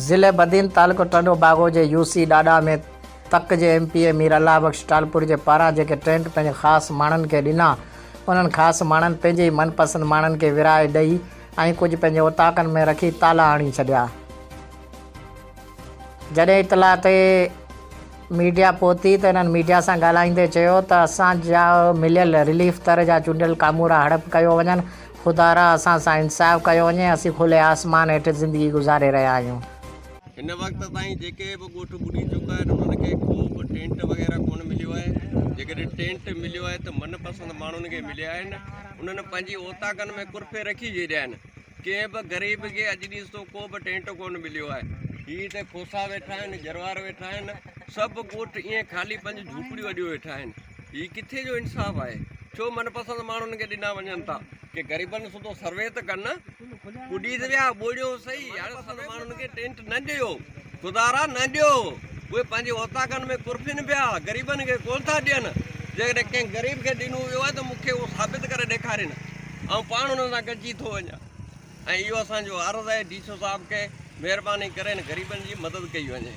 ضلعي بدين تعلقو ٽنڊو باگو جي يو سي ڏاڏا ۾ تڪ جي M P A Mir Allah Bakhsh Talpur جي پاران جيڪي ٽينٽ پنهنجي خاص ماڻهن کي ڏنا انهن خاص ماڻهن پنهنجي ئي من پسند ماڻهن کي ورهائي ڏئي ۽ ڪجهه پنهنجي اوطاقن ۾ رکي تالا هڻي ڇڏيا. جڏهن اطلاع تي ميڊيا پهتي ته انهن ميڊيا سان ڳالهائيندي چيو ته اسان جا مليل رليف تر جا چونڊيل ڪامورا هڙپ ڪيو وڃن، خدارا اسان سان انصاف ڪيو وڃي، اسين کلي آسمان هيٺ زندگي گذاري رهيا آهيون. هن وقت تائين جيڪي به ڳوٺ ٻڏي چڪا آهن انهن کي ڪو به ٽينٽ وغيره ڪونه مليو آهي، جيڪڏهن ٽينٽ مليو آهي ته من پسند ماڻهن کي مليا آهن، انهن پنهنجي اوطاقن ۾ ڪرفي رکي ڇڏيا آهن. ڪنهن به غريب کي اڄ ڏينهن تائين ڪو به ٽينٽ ڪونه مليو آهي. هي هتي کوسا ويٺا آهن، جروار ويٺا آهن، سڀ ڳوٺ ائين خالي پنهنجون جهوپڙيون اڏيو ويٺا آهن. هي ڪٿي جو انصاف آهي؟ ڇو من پسند ماڻهن کي ڏنا وڃن ٿا؟ ڪي غريبن سوڌو سروي ته ڪن. ٻڏي ته ويا، ٻوڙيو سهي، هاڻي پسند ماڻهن کي ٽينٽ نه ڏيو، خدارا نه ڏيو. اهي پنهنجي اوطاقن ۾ ڪرفين پيا، غريبن کي ڪونه ٿا ڏين. جيڪڏهن ڪنهن غريب کي ڏنو ويو آهي ته مون کي اهو ثابت ڪري ڏيکارين. آئون پاڻ انهن سان گڏجي ٿو وڃان ۽ اهو اسان جو عرض آهي ڊي سي او صاحب کي مهرباني ڪري هن غريبن جي مدد ڪئي وڃي.